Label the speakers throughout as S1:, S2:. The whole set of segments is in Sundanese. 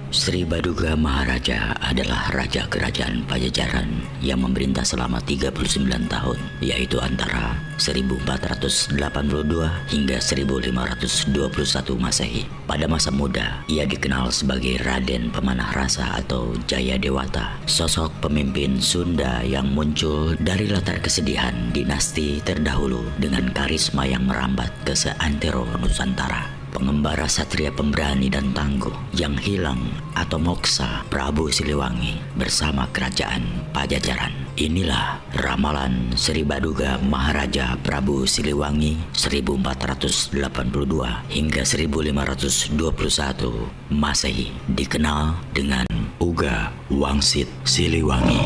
S1: Sri Baduga Maharaja adalah raja kerajaan Pajajaran yang memerintah selama 39 tahun, yaitu antara 1482 hingga 1521 Masehi. Pada masa muda, ia dikenal sebagai Raden Pemanah Rasa atau Jaya Dewata, sosok pemimpin Sunda yang muncul dari latar kesedihan dinasti terdahulu dengan karisma yang merambat ke seantero Nusantara. Pengembara satria pemberani dan tangguh yang hilang atau moksa Prabu Siliwangi bersama kerajaan Pajajaran. Inilah ramalan Sri Baduga Maharaja Prabu Siliwangi 1482 hingga 1521 Masehi, dikenal dengan Uga Wangsit Siliwangi.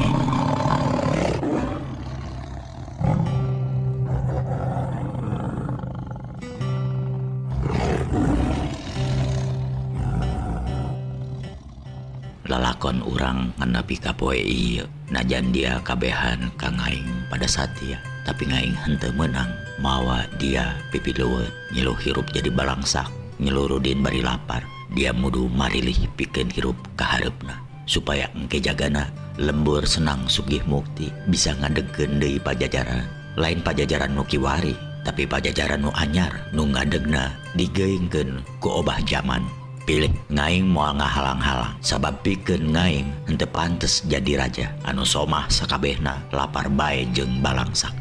S1: Lalakon urang ngan nepi ka poe ieu, najan dia kabehan ka ngaing pada satia, tapi ngaing henteu meunang mawa dia pipilueun ngilu hirup jadi balangsak, ngilu rudin bari lapar. Dia mudu marilih pikeun hirup kahareupna supaya engke jagana lembur senang sugih mukti bisa ngadegkeun deui Pajajaran. Lain Pajajaran nu kiwari, tapi Pajajaran nu anyar nu ngadegna digeungkeun ku obah jaman. Pilih ngaing moal ngahalang-halang, sabab pikeun ngaing henteu pantes jadi raja anu somah sakabehna lapar bae jeung balangsak.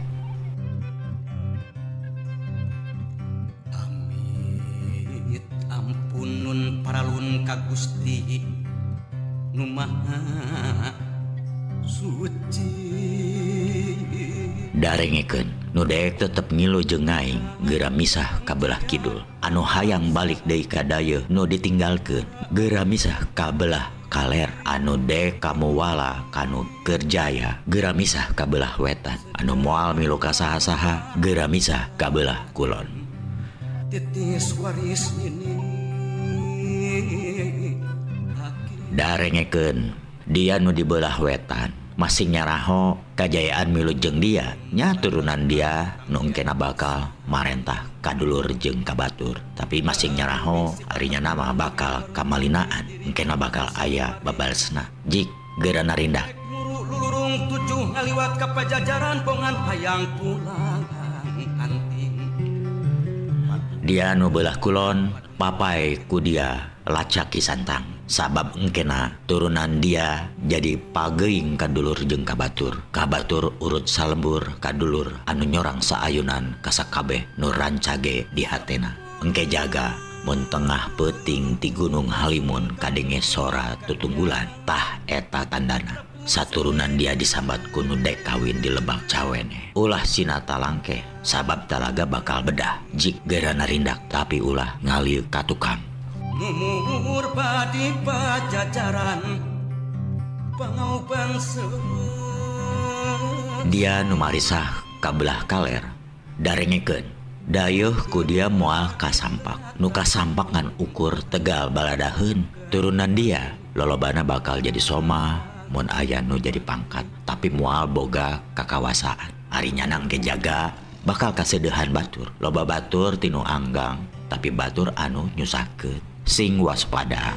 S2: Amit ampun paralun ka Gusti nu Maha Suci.
S1: Darengekeun nu daek tetep ngilu jeung ngaing geura misah ka belah kidul, anu hayang balik deui ka dayeuh nu ditinggalkeun geura misah ka belah kaler, anu dek kamuwala kanu kerjaya geura misah ka belah wetan, anu moal milu ka saha-saha geura misah ka belah kulon.
S2: Titis waris ini.
S1: Darengekeun dia nu di belah wetan masing nyaraho kajayaan milu jeung dia nya turunan dia nu engkena bakal marentah kadulur jeung kabatur, tapi masing nyaraho arinya nama bakal kamalinaan, engkena bakal aya babalesna jik geura narindak.
S2: Lurung tujuh ngaliwat ka Pajajaran bongan hayang pulang anting.
S1: Dia nu belah kulon papai ku dia lacaki santang, sabab engkena turunan dia jadi pageuing kadulur jeung kabatur, kabatur urut salembur kadulur anu nyorang saayunan kasakabeh nu rancage di hatena. Engke jaga mun tengah peuting ti Gunung Halimun kadenge sora tutunggulan, tah eta tandana saturunan dia disambat ku nu dek kawin di Lebak Cawene. Ulah sina talangke, sabab talaga bakal bedah jik geura narindak, tapi ulah ngalieu ka tukang.
S2: Mumur badi Pajajaran pangau bangsa.
S1: Dia nu marisah ka belah kaler darengekeun dayeuh ku dia moal kasampak, nu kasampak ngan ukur tegal baladaheun. Turunan dia lolobana bakal jadi soma mun aya nu jadi pangkat, tapi moal boga kakawasaan. Ari nyanang ge jaga bakal kasedehan batur, loba batur tinu anggang tapi batur anu nyusahkeun, sing waspada.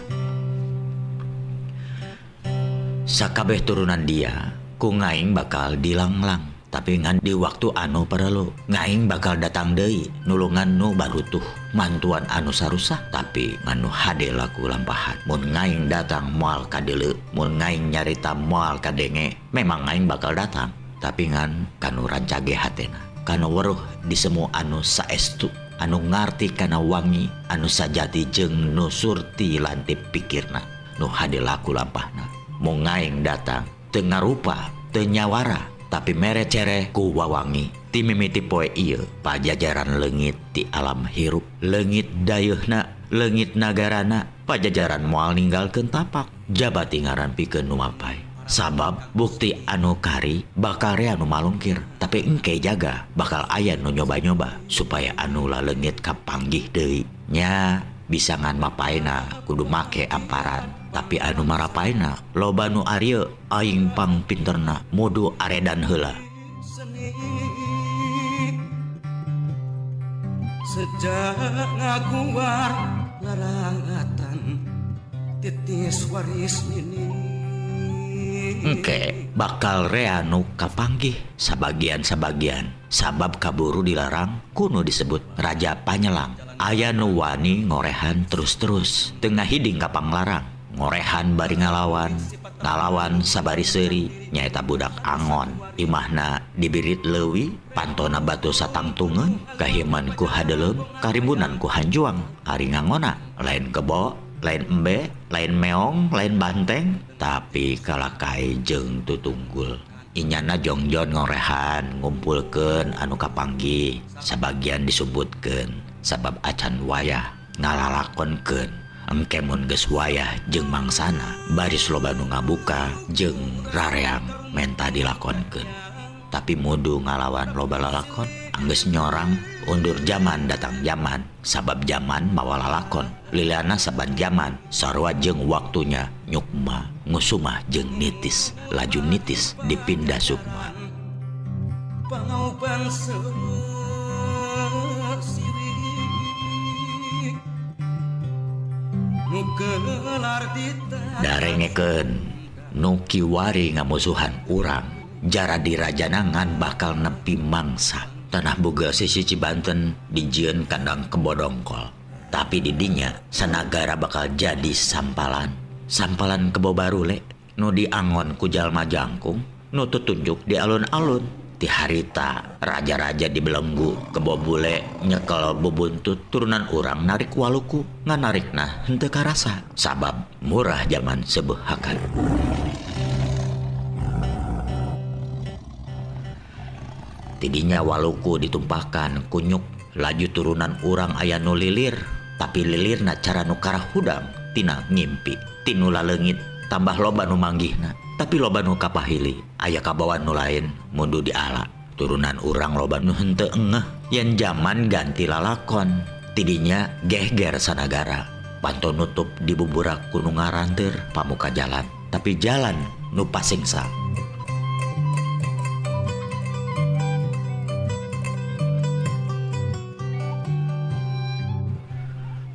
S1: Sakabeh turunan dia ku ngaing bakal dilanglang, tapi ngan di waktu anu perlu ngaing bakal datang deui nulungan nu barutuh, mantuan anu sarusah, tapi ngan nu hade laku lampahan. Mun ngaing datang moal kadeuleu, mun ngaing nyarita moal kadenge, memang ngaing bakal datang, tapi ngan kanu rancage hatena, kanu weruh di semua anu saestu, anu ngarti kana wangi anu sajati jeung nu surti lantip pikirna, nu hade laku lampahna. Mun ngaing datang teu ngarupa teu nyawara, tapi mere cere ku wawangi. Ti mimiti poe ieu Pajajaran leungit ti alam hirup, leungit dayeuhna, leungit nagarana. Pajajaran moal ninggalkeun tapak jabati ngaran pikeun nu mapai, sabab bukti anu kari bakal rea nu malungkir, tapi engke jaga bakal aya nu nyoba-nyoba supaya anu laleungit kapanggih deui. Nya bisa ngan mapaena kudu make amparan. Tapi anu marapaena loba nu arieu aing pang pinterna mudu aredan heula.
S2: Seni sejak ngaguar larangatan titis waris ini.
S1: Engke bakal rea nu kapanggih sabagian-sabagian sabab kaburu dilarang kuno disebut Raja Panyelang. Aya nu wani ngorehan terus-terus teu ngahiding ka panglarang. Ngorehan bari ngalawan, ngalawan sabari seuri nyaeta budak angon. Imahna dibirit leuwi, pantona batu satangtungeun, kahiman ku hadeleum, karimbunan ku hanjuang. Ari ngangona lain kebo, lain embe, lain meong, lain banteng, tapi kalakai jeung tutunggul. Inyana jongjon ngorehan, ngumpulkeun anu kapanggih, sabagian disumbutkeun sabab acan wayah ngalalakonkeun. Engke mun geus wayah jeung mangsana, baris loba nu ngabuka jeung rareang menta dilakonkeun. Tapi mudu ngalawan loba lalakon, anggeus nyorang undur jaman datang jaman, sabab jaman mawa lalakon. Lilana saban jaman, sarua jeung waktunya nyukma, ngusumah jeung nitis, laju nitis dipindah sukma.
S2: Pangaupan
S1: darengekeun nu kiwari ngamusuhan urang, jara dirajanangan bakal nepi mangsa. Tanah boga sisi Cibanten dijieun kandang kebo dongkol. Tapi didinya sanagara bakal jadi sampalan. Sampalan kebo barule nu diangon ku jalma jangkung, nu tutunjuk di alun-alun. Ti harita raja-raja dibelenggu kebo bule nyekel bubuntut turunan urang narik waluku nganarikna henteu karasa sabab murah jaman sebehakan. Tidinya waluku ditumpahkan kunyuk laju turunan urang aya nu lilir, tapi lilirna cara nu karahudang tina ngimpi tinu laleungit tambah loba nu manggihna. Tapi loba nu kapahili, aya kabawa nu lain mundu diala. Turunan urang loba nu henteu engeh yen jaman ganti lalakon. Tidinya gehger sanagara. Panto nutup dibuburak ku nu ngaranteur pamuka jalan, tapi jalan nu pasingsa.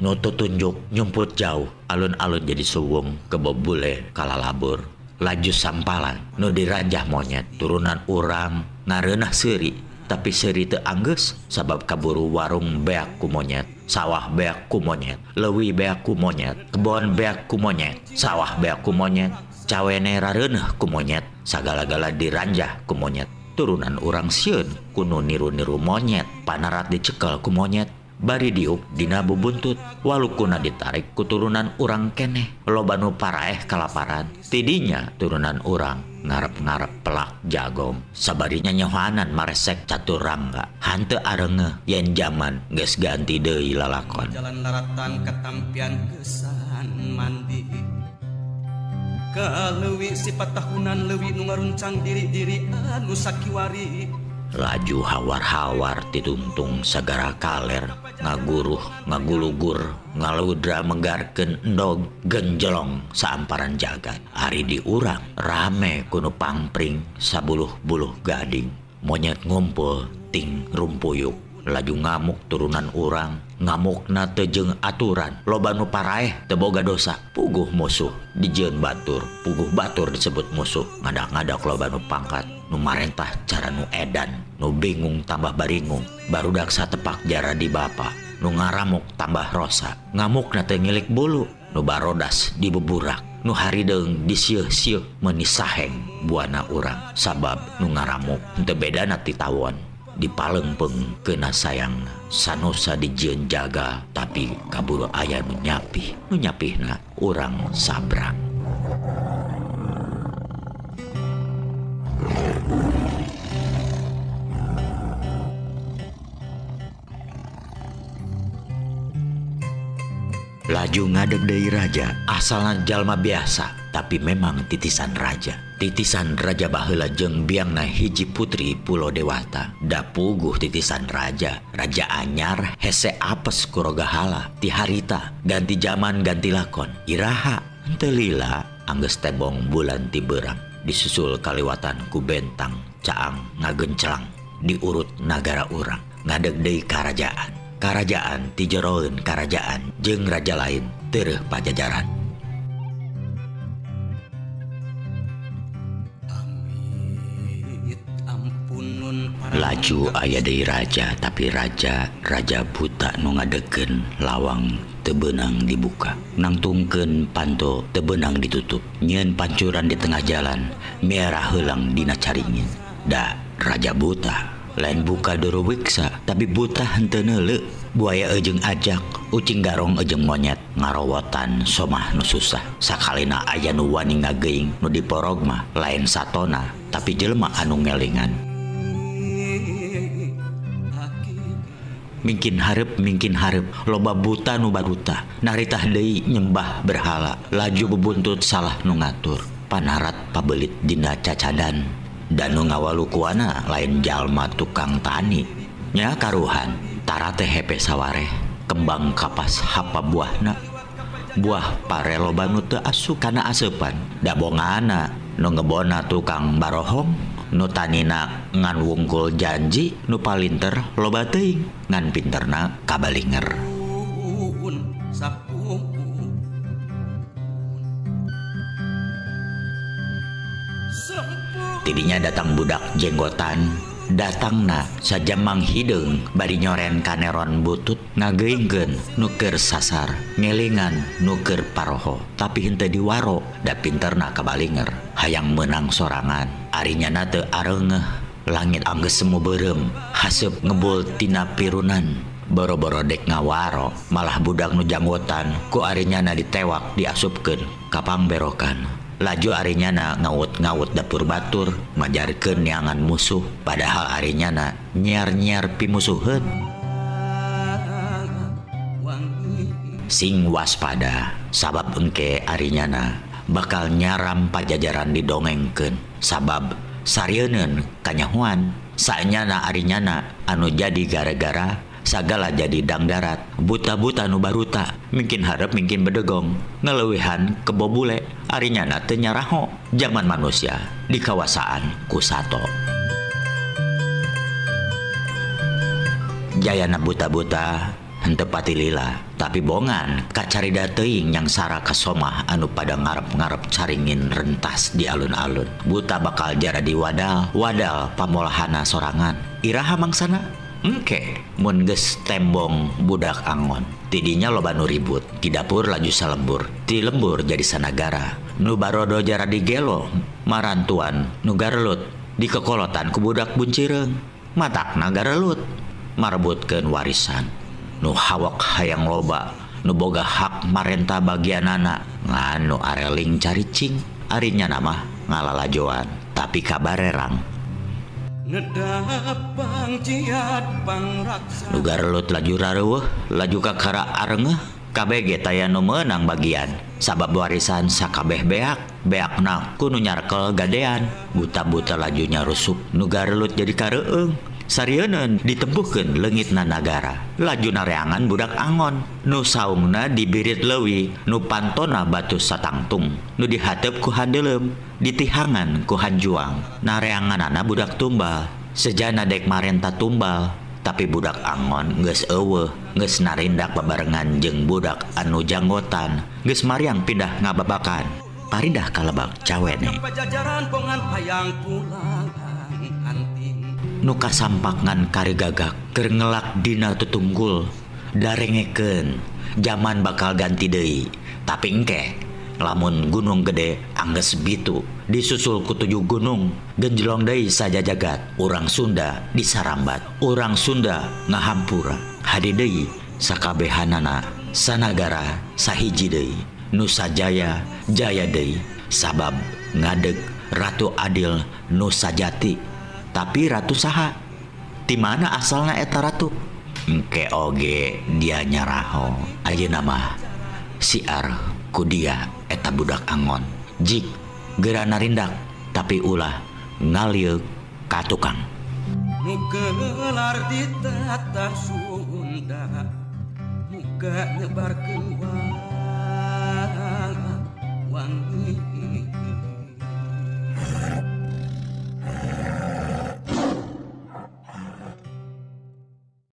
S1: Nu tutunjuk nyumput jauh, alun-alun jadi suwung kebo bule kalalabur. Laju sampalan nu diranjah monyet, turunan urang ngareunah seuri, tapi seuri teu anggeus sabab kaburu warung beak ku monyet, sawah beak ku monyet, leuwi beak ku monyet, kebon beak ku monyet, sawah beak ku monyet, cawene rareuneuh ku monyet, sagala-gala diranjah ku monyet. Turunan urang sieun ku nu niru-niru monyet, panarat dicekel ku monyet, bari diuk dina bubuntut, walukuna ditarik ku turunan urang keneh, loba nu paraeh kalaparan. Tidinya turunan urang ngarep-ngarep pelak jagong, sabarinya nyohanan maresek caturangga, hanteu arengeuh yen jaman geus ganti deui lalakon.
S2: Jalan laratan katampian kesan mandi. Kaleuwi sifat tahunan leuwi nu ngaruncang diri-diri anu sakiwari.
S1: Laju hawar-hawar titungtung sagara kaler, ngaguruh, ngagulugur, ngaludra menggarkeun endog, genjelong saamparan jagat. Ari di urang rame kuno pangpring sabuluh-buluh gading. Monyet ngumpul ting rumpuyuk, laju ngamuk turunan urang, ngamukna teu jeung aturan, loba nu paraeh teu boga dosa, puguh musuh dijieun batur, puguh batur disebut musuh, ngadak-ngadak loba nu pangkat, nu marentah cara nu edan, nu bingung tambah baringung, barudak satepak jara di bapa, nu ngaramuk tambah rosa, ngamukna teu ngilik bulu, nu barodas dibuburak, nu harideung disieuh-sieuh meuni saheng buana urang, sabab nu ngaramuk henteu bedana ti tawon. Dipalengpeng kena sayangna, sanosa dijieun jaga, tapi kaburu aya nu nyapih, nu nyapihna urang sabrang. Laju ngadeg deui raja, asalna jalma biasa, tapi memang titisan raja. Titisan raja baheula jeung biangna hiji putri Pulo Dewata. Da puguh titisan raja, raja anyar hese apes ku rogahala, ti harita, ganti jaman ganti lakon. Iraha Henteu lila anggeus tebong bulan ti beurang disusul kaliwatan ku bentang caang ngagencelang diurut nagara urang ngadeg deui karajaan. Karajaan ti jeroeun karajaan jeung raja lain tereuh pajajaran. Laju aya deui raja tapi raja raja buta nu ngadegkeun lawang teu beunang dibuka, nangtungkeun panto teu beunang ditutup, nyieun pancuran di tengah jalan miara heulang dina caringin. Da raja buta lain buka duruwiksa tapi buta henteu neuleu, buaya ejeung ajak, ucing garong ejeung monyet, ngarowotan somah nu susah. Sakalina aya nu wani ngageuing nu diporog mah lain satona tapi jelema anu ngelingan. Mingkin hareup loba buta nu baruta, naritah deui nyembah berhala, laju bebuntut salah nu ngatur, panarat pabelit dina cacadan. Dan nu ngawalukuana lain jalma tukang tani nya karuhan tara teh hepe sawareh kembang kapas hapa buahna buah pare loba nu teu asup kana aseupan da bongana nu ngebona tukang barohong nu tanina ngan wungkul janji nu palinter loba teuing ngan pinterna kabalinger. Tidinya datang budak jenggotan, datangna sajamang hideung bari nyoren kaneron butut ngageingkeun nu keur sasar, ngelingan nu keur paroho, tapi henteu diwaro da pinterna kabalinger, hayang meunang sorangan, ari nyana teu areungeuh, langit anggeus semu beureum, haseup ngebul tina pirunan. Boro-boro dek ngawaro, malah budak nu janggotan ku ari nyana ditewak diasupkeun ka pangberokan. Laju ari nyana ngawut-ngawut dapur batur majarkeun neangan musuh, padahal ari nyana nyiar-nyiar pimusuheun. Sing waspada sabab engke ari nyana bakal nyaram pajajaran didongengkeun sabab sarieun kanyahoan. Saenyana ari nyana anu jadi gara-gara sagala jadi dangdarat, buta-buta nu baruta, mingkin hareup mingkin bedegong, ngeleuwihan kebo bule, ari nyana teu nyaraho zaman manusia di kawasaan ku sato. Jayana buta-buta henteu pati lila, tapi bongan kacarida teuing yang sara kasomah anu pada ngarep-ngarep caringin rentas di alun-alun. Buta bakal jaradi wadal, wadal pamolahana sorangan. Iraha mangsana? Engke mun geus tembong budak angon. Tidinya loba nu ribut, di dapur laju salembur, ti lembur jadi sanagara. Nu barodo jaradi gelo, marantuan nu garelut, dikekolotan ku budak buncireung, matakna garelut, marebutkeun warisan. Nu hawak hayang loba, nu boga hak marenta bagianana, ngan nu areling caricing, ari nyana mah ngalalajoan, tapi kabarerang. Nu garelut laju rareuweuh, laju kakara arengeuh, kabeh ge taya nu meunang bagian. Sabab warisan sakabeh beak, beakna ku nu nyarkel gadean. Buta-buta laju nyarusup, nu garelut jadi kareueung. Sarieun ditempuhkeun leungitna nagara. Laju nareangan budak angon, nu saungna dibirit leuwi, nu pantona batu satangtung, nu dihateup ku handeuleum, ditihangan ku hanjuang. Nareanganana budak tumbal, sejana dek marenta tumbal, tapi budak angon geus eueuh, geus narindak babarengan jeung budak anu janggotan, geus mariang pindah ngababakan. Parindah kalebak cawene. Nu kasampak ngan karigagak keur ngelak dina tutunggul darengekeun jaman bakal ganti deui, tapi engke lamun gunung gede anggeus bitu disusul ku 7 gunung genjlong deui sajajagat. Urang Sunda disarambat, urang Sunda ngahampura, hade deui sakabehanana sanagara sahiji deui, Nusa Jaya jaya deui sabab ngadeg Ratu Adil nu sajati. Tapi ratu saha? Ti mana asalna eta ratu? Engke oge dia nyaraho. Ayeuna mah siar ku dia eta budak angon. Jik geura narindak tapi ulah ngalieuk ka tukang.
S2: Nu gelar di tatar Sunda, muga nyebarkeun wangi. Tuang deui.